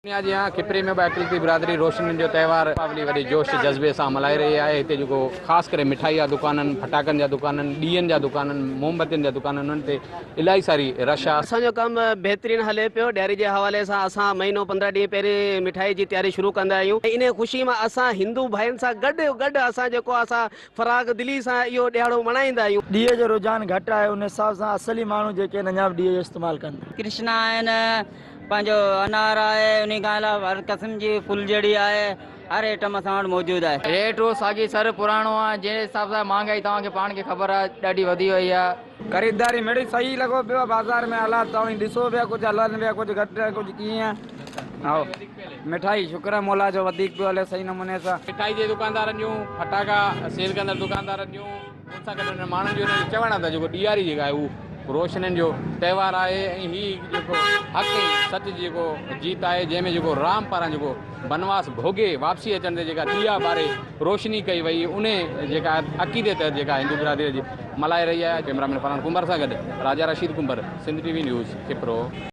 دنيا جيان کپري ۾ به اقليتي برادري روشنين جو تهوار ديپاولي وڏي جوش جذبي سان ملهائي رهي آهي. هتي جيڪو خاص ڪري مٺائي جا دڪانن، ڦٽاڪن جا دڪانن، ڏيئن جا دڪانن، موم بتين جا دڪانن انهن تي الاهي ساري رش آهي. اسان جو ڪم بهترين هلي پيو. ڏياري جي حوالي سان اسان مهينو 15 ڏينهن پهرين مٺائي جي تياري شروع ڪندا آهيون ۽ انهي خوشي مان اسان هندو ڀائين سان گڏ گڏ اسان جيڪو اسان فراغ دلي سان اهو ڏهاڙو ملهائيندا آهيون. ڏيئي جو رجحان گهٽ آهي ان حساب سان اصلي ماڻهو جيڪي آهن اڃا به ڏيئي جو استعمال ڪن ٿا. ڪرشنا آهن، پنهنجو انار آهي انهي کان علاوه هر قسم جي ڦلجهڙي آهي هر ائٽم اسان وٽ موجود آهي. ريٽ اهو ساڳي سر پراڻو آهي جنهن حساب سان مهانگائي توهان کي پاڻ کي خبر آهي ڏاڍي وڌي وئي آهي. خريداري مڙئي صحيح لڳو پيو آهي بازار ۾ حالات توهين ڏسو پيا ڪجهه هلن پيا ڪجهه گهٽ ڪجهه ڪيئن هائو مٺائي شڪر آهي مولا جو وڌيڪ پيو هلي صحيح نموني سان. مٺائي جي دڪاندارن جون ڦٽاڪا سيل ڪندڙ دڪاندارن جون ان سان گڏ انهن ماڻهن جو انهن جو چوڻ آهي ته جيڪو ڏياري جيڪا آهي هو روشنين جو تهوار آهي ۽ هي جيڪو حق ۽ سچ جي جيڪو جيت آهي جنهن ۾ جيڪو رام پاران جيڪو بنواس ڀوڳي واپسي اچڻ تي جيڪا ڏيئا ٻاري روشني ڪئي وئي انهي جيڪا عقيدي تحت جيڪا هندو برادري اڄ ملهائي رهي آهي. ڪئميرا مين فرحان ڪنڀر سان گڏ Raja Rashid Kumbhar, Sindh T V news, Khipro.